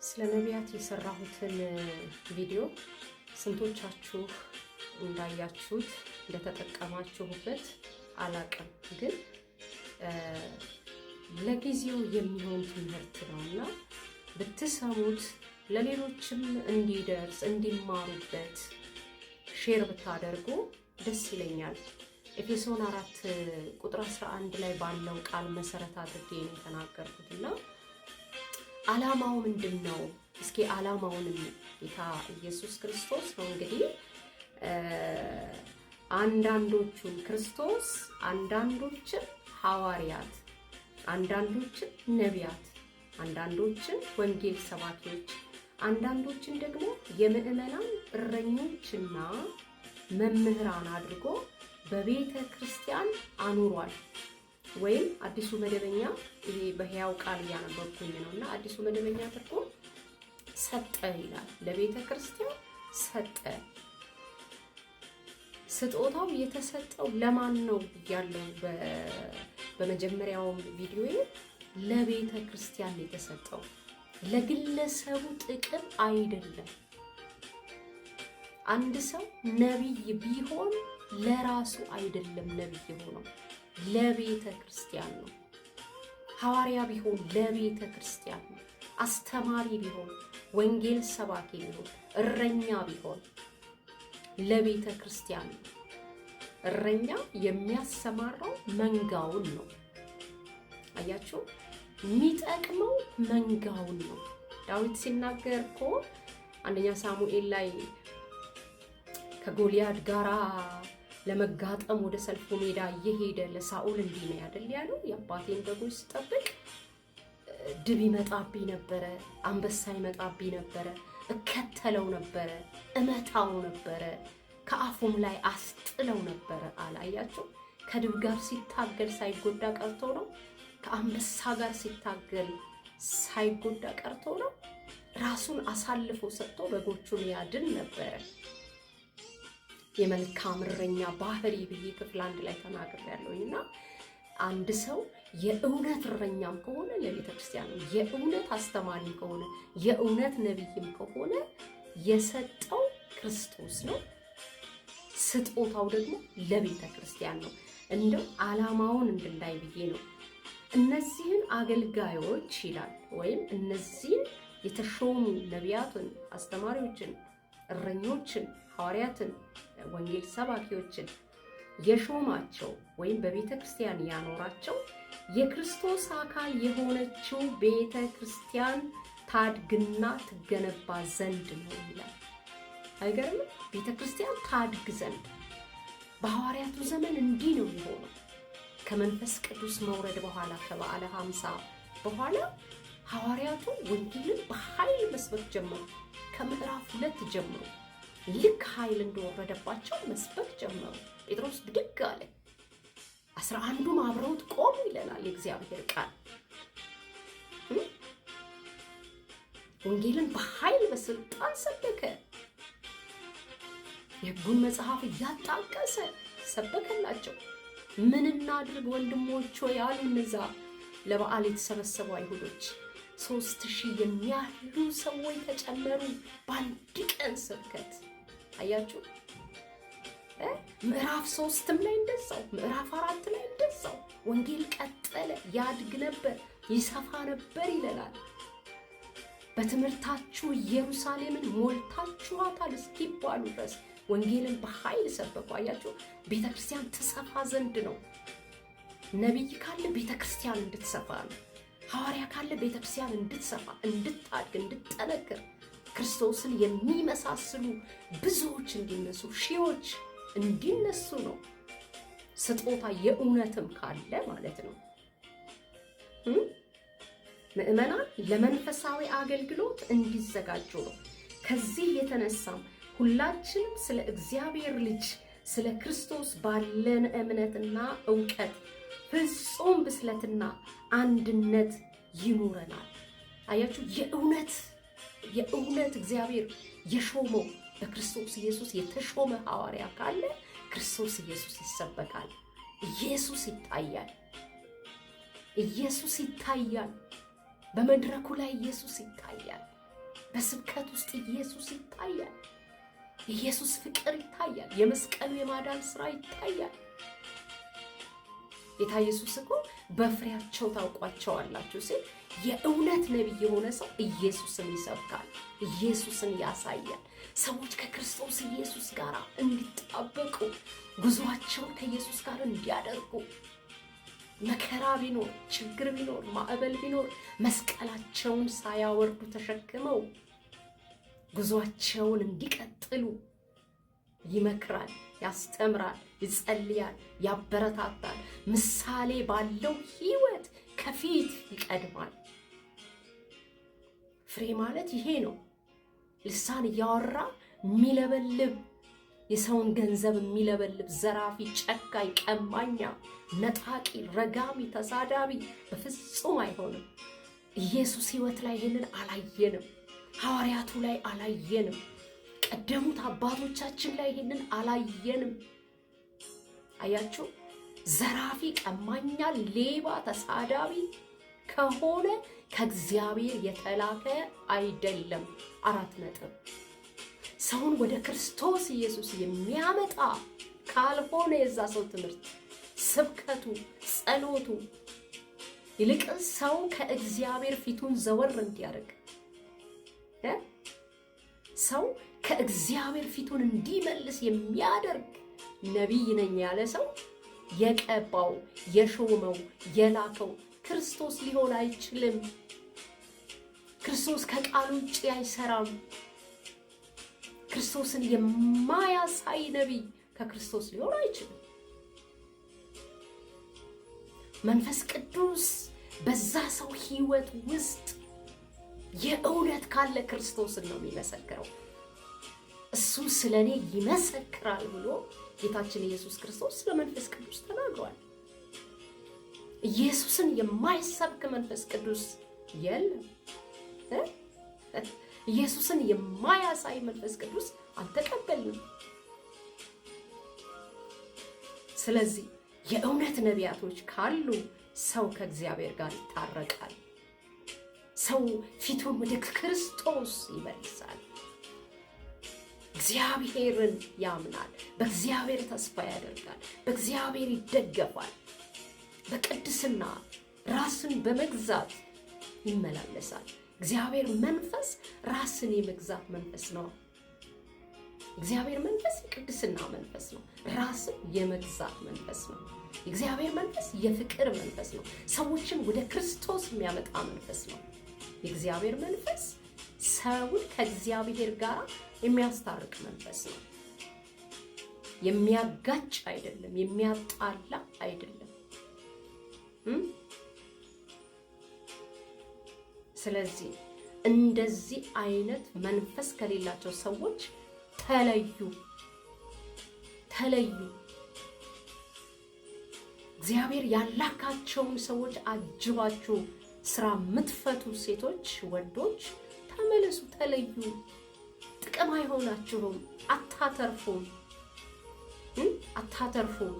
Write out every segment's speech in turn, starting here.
ስለ ነቢያት የሰራሁትን ቪዲዮ ስንቶቻችሁ እንዳያችሁት እንደተጠቀማችሁበት አላቅም፣ ግን ለጊዜው የሚሆን ትምህርት ነውና ብትሰሙት ለሌሎችም እንዲደርስ እንዲማሩበት share ብታደርጉ ደስ ይለኛል። ኤፌሶን 4 ቁጥር 11 ላይ ባለው ቃል መሰረት አድርጌ ነው የተናገርኩት እና ዓላማው ምንድን ነው? እስኪ ዓላማውንም ጌታ ኢየሱስ ክርስቶስ ነው እንግዲህ አንዳንዶቹን ክርስቶስ አንዳንዶችን ሐዋርያት፣ አንዳንዶችን ነቢያት፣ አንዳንዶችን ወንጌል ሰባኪዎች፣ አንዳንዶችን ደግሞ የምዕመናን እረኞችና መምህራን አድርጎ በቤተ ክርስቲያን አኑሯል። ወይም አዲሱ መደበኛ፣ ይሄ በሕያው ቃል እያነበብኩኝ ነው እና አዲሱ መደበኛ ትርጉም ሰጠ ይላል። ለቤተ ክርስቲያን ሰጠ። ስጦታው የተሰጠው ለማን ነው ብያለሁ በመጀመሪያውም ቪዲዮዬ። ለቤተ ክርስቲያን የተሰጠው ለግለሰቡ ጥቅም አይደለም። አንድ ሰው ነቢይ ቢሆን ለራሱ አይደለም ነቢይ የሆነው፣ ለቤተ ክርስቲያን ነው። ሐዋርያ ቢሆን ለቤተ ክርስቲያን ነው። አስተማሪ ቢሆን፣ ወንጌል ሰባኪ ቢሆን፣ እረኛ ቢሆን ለቤተ ክርስቲያን ነው። እረኛ የሚያሰማራው መንጋውን ነው። አያችሁ፣ የሚጠቅመው መንጋውን ነው። ዳዊት ሲናገር እኮ አንደኛ ሳሙኤል ላይ ከጎልያድ ጋራ ለመጋጠም ወደ ሰልፉ ሜዳ እየሄደ ለሳኦል እንዲህ ነው ያደል ያለው፣ የአባቴን በጎች ስጠብቅ ድብ ይመጣብኝ ነበረ፣ አንበሳ ይመጣብኝ ነበረ፣ እከተለው ነበረ፣ እመታው ነበረ፣ ከአፉም ላይ አስጥለው ነበረ አለ። አያችሁ፣ ከድብ ጋር ሲታገል ሳይጎዳ ቀርቶ ነው? ከአንበሳ ጋር ሲታገል ሳይጎዳ ቀርቶ ነው? ራሱን አሳልፎ ሰጥቶ በጎቹን ያድን ነበረ። የመልካም እረኛ ባህሪ ብዬ ክፍል አንድ ላይ ተናግሬያለሁኝ እና አንድ ሰው የእውነት እረኛም ከሆነ ለቤተ ክርስቲያን ነው። የእውነት አስተማሪም ከሆነ፣ የእውነት ነቢይም ከሆነ የሰጠው ክርስቶስ ነው። ስጦታው ደግሞ ለቤተ ክርስቲያን ነው። እንደው ዓላማውን እንድናይ ብዬ ነው። እነዚህን አገልጋዮች ይላል፣ ወይም እነዚህን የተሾሙ ነቢያትን፣ አስተማሪዎችን፣ እረኞችን፣ ሐዋርያትን፣ ወንጌል ሰባኪዎችን የሾማቸው ወይም በቤተ ክርስቲያን ያኖራቸው የክርስቶስ አካል የሆነችው ቤተ ክርስቲያን ታድግና ትገነባ ዘንድ ነው ይላል። አይገርምም? ቤተ ክርስቲያን ታድግ ዘንድ። በሐዋርያቱ ዘመን እንዲህ ነው የሆነው። ከመንፈስ ቅዱስ መውረድ በኋላ፣ ከበዓለ 50 በኋላ ሐዋርያቱ ወንጌልን በኃይል መስበክ ጀመሩ። ከምዕራፍ 2 ጀምሮ ልክ ኃይል እንደወረደባቸው መስበክ ጀመሩ። ጴጥሮስ ብድግ አለ። 11ዱም አብረውት ቆሙ ይለናል የእግዚአብሔር ቃል። ወንጌልን በኃይል በስልጣን ሰበከ። የሕጉን መጽሐፍ እያጣቀሰ ሰበከላቸው። ምን እናድርግ ወንድሞች ሆይ አሉ እነዛ ለበዓል የተሰበሰቡ አይሁዶች። 3000 የሚያህሉ ሰዎች ተጨመሩ በአንድ ቀን ስብከት። አያችሁ፣ ምዕራፍ 3ም ላይ እንደዛው፣ ምዕራፍ 4 ላይ እንደዛው ወንጌል ቀጠለ፣ ያድግ ነበር፣ ይሰፋ ነበር ይለናል። በትምህርታችሁ ኢየሩሳሌምን ሞልታችኋታል እስኪባሉ ድረስ ወንጌልን በኃይል ሰበኩ። አያችሁ፣ ቤተክርስቲያን ትሰፋ ዘንድ ነው። ነቢይ ካለ ቤተክርስቲያን እንድትሰፋ ነው። ሐዋርያ ካለ ቤተክርስቲያን እንድትሰፋ፣ እንድታድግ፣ እንድትጠነክር፣ ክርስቶስን የሚመሳስሉ ብዙዎች እንዲነሱ፣ ሺዎች እንዲነሱ ነው። ስጦታ የእውነትም ካለ ማለት ነው። ምዕመናን ለመንፈሳዊ አገልግሎት እንዲዘጋጁ ነው። ከዚህ የተነሳም ሁላችንም ስለ እግዚአብሔር ልጅ ስለ ክርስቶስ ባለን እምነትና እውቀት ፍጹም ብስለትና አንድነት ይኑረናል። አያችሁ፣ የእውነት የእውነት እግዚአብሔር የሾመው በክርስቶስ ኢየሱስ የተሾመ ሐዋርያ ካለ ክርስቶስ ኢየሱስ ይሰበካል። ኢየሱስ ይታያል። ኢየሱስ ይታያል። በመድረኩ ላይ ኢየሱስ ይታያል። በስብከት ውስጥ ኢየሱስ ይታያል። የኢየሱስ ፍቅር ይታያል። የመስቀሉ የማዳን ስራ ይታያል። ጌታ ኢየሱስ እኮ በፍሬያቸው ታውቋቸዋላችሁ ሲል የእውነት ነቢይ የሆነ ሰው ኢየሱስን ይሰብካል፣ ኢየሱስን ያሳያል። ሰዎች ከክርስቶስ ኢየሱስ ጋር እንዲጣበቁ፣ ጉዟቸውን ከኢየሱስ ጋር እንዲያደርጉ፣ መከራ ቢኖር፣ ችግር ቢኖር፣ ማዕበል ቢኖር መስቀላቸውን ሳያወርዱ ተሸክመው ጉዟቸውን እንዲቀጥሉ ይመክራል፣ ያስተምራል፣ ይጸልያል፣ ያበረታታል። ምሳሌ ባለው ሕይወት ከፊት ይቀድማል። ፍሬ ማለት ይሄ ነው። ልሳን እያወራ የሚለበልብ፣ የሰውን ገንዘብ የሚለበልብ ዘራፊ፣ ጨካኝ፣ ቀማኛ፣ ነጣቂ፣ ረጋሚ፣ ተሳዳቢ በፍጹም አይሆንም። ኢየሱስ ሕይወት ላይ ይሄንን አላየንም። ሐዋርያቱ ላይ አላየንም። ቀደሙት አባቶቻችን ላይ ይሄንን አላየንም። አያችሁ፣ ዘራፊ፣ ቀማኛ፣ ሌባ፣ ተሳዳቢ ከሆነ ከእግዚአብሔር የተላከ አይደለም። 4 ነጥብ። ሰውን ወደ ክርስቶስ ኢየሱስ የሚያመጣ ካልሆነ የዛ ሰው ትምህርት፣ ስብከቱ፣ ጸሎቱ ይልቅ ሰው ከእግዚአብሔር ፊቱን ዘወር እንዲያደርግ፣ ሰው ከእግዚአብሔር ፊቱን እንዲመልስ የሚያደርግ ነቢይ ነኝ ያለ ሰው የቀባው፣ የሾመው፣ የላከው ክርስቶስ ሊሆን አይችልም። ክርስቶስ ከቃሉ ውጭ አይሰራም። ክርስቶስን የማያሳይ ነቢይ ከክርስቶስ ሊሆን አይችልም። መንፈስ ቅዱስ በዛ ሰው ሕይወት ውስጥ የእውነት ካለ ክርስቶስን ነው የሚመሰክረው። እሱ ስለ እኔ ይመሰክራል ብሎ ጌታችን ኢየሱስ ክርስቶስ ስለ መንፈስ ቅዱስ ተናግሯል። ኢየሱስን የማይሰብክ መንፈስ ቅዱስ የለም። ኢየሱስን የማያሳይ መንፈስ ቅዱስ አልተቀበልንም። ስለዚህ የእውነት ነቢያቶች ካሉ ሰው ከእግዚአብሔር ጋር ይታረቃል። ሰው ፊቱን ወደ ክርስቶስ ይመልሳል። እግዚአብሔርን ያምናል። በእግዚአብሔር ተስፋ ያደርጋል። በእግዚአብሔር ይደገፋል። በቅድስና ራስን በመግዛት ይመላለሳል። እግዚአብሔር መንፈስ ራስን የመግዛት መንፈስ ነው። እግዚአብሔር መንፈስ የቅድስና መንፈስ ነው። ራስን የመግዛት መንፈስ ነው። የእግዚአብሔር መንፈስ የፍቅር መንፈስ ነው። ሰዎችን ወደ ክርስቶስ የሚያመጣ መንፈስ ነው። የእግዚአብሔር መንፈስ ሰውን ከእግዚአብሔር ጋር የሚያስታርቅ መንፈስ ነው። የሚያጋጭ አይደለም፣ የሚያጣላ አይደለም። ስለዚህ እንደዚህ አይነት መንፈስ ከሌላቸው ሰዎች ተለዩ፣ ተለዩ። እግዚአብሔር ያላካቸውን ሰዎች አጅባችሁ ስራ የምትፈቱ ሴቶች፣ ወንዶች ተመለሱ፣ ተለዩ። ጥቅም አይሆናችሁም፣ አታተርፉም፣ አታተርፉም።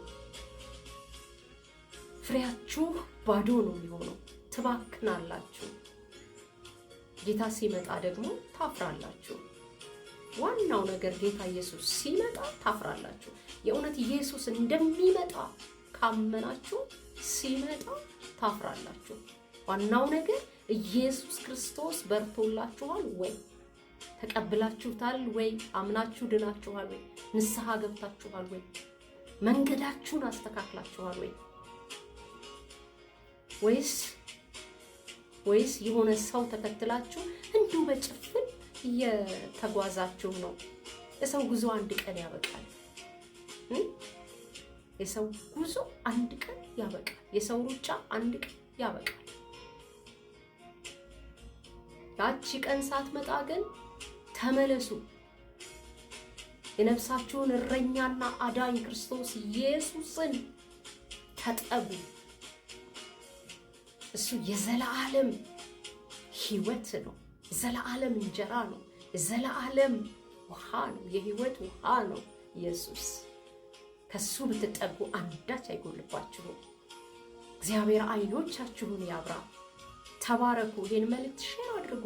ፍሬያችሁ ባዶ ነው የሚሆነው፣ ትባክናላችሁ። ጌታ ሲመጣ ደግሞ ታፍራላችሁ። ዋናው ነገር ጌታ ኢየሱስ ሲመጣ ታፍራላችሁ። የእውነት ኢየሱስ እንደሚመጣ ካመናችሁ ሲመጣ ታፍራላችሁ። ዋናው ነገር ኢየሱስ ክርስቶስ በርቶላችኋል ወይ? ተቀብላችሁታል ወይ? አምናችሁ ድናችኋል ወይ? ንስሐ ገብታችኋል ወይ? መንገዳችሁን አስተካክላችኋል ወይ? ወይስ የሆነ ሰው ተከትላችሁ እንዲሁ በጭፍን እየተጓዛችሁ ነው? የሰው ጉዞ አንድ ቀን ያበቃል። የሰው ጉዞ አንድ ቀን ያበቃል። የሰው ሩጫ አንድ ቀን ያበቃል። ያቺ ቀን ሳትመጣ ግን ተመለሱ። የነፍሳችሁን እረኛና አዳኝ ክርስቶስ ኢየሱስን ተጠጉ። እሱ የዘላለም ሕይወት ነው። የዘላለም እንጀራ ነው። የዘላለም ውሃ ነው። የሕይወት ውሃ ነው ኢየሱስ። ከሱ ብትጠጉ አንዳች አይጎልባችሁም። እግዚአብሔር አይኖቻችሁን ያብራ። ተባረኩ። ይህን መልእክት share አድርጉ።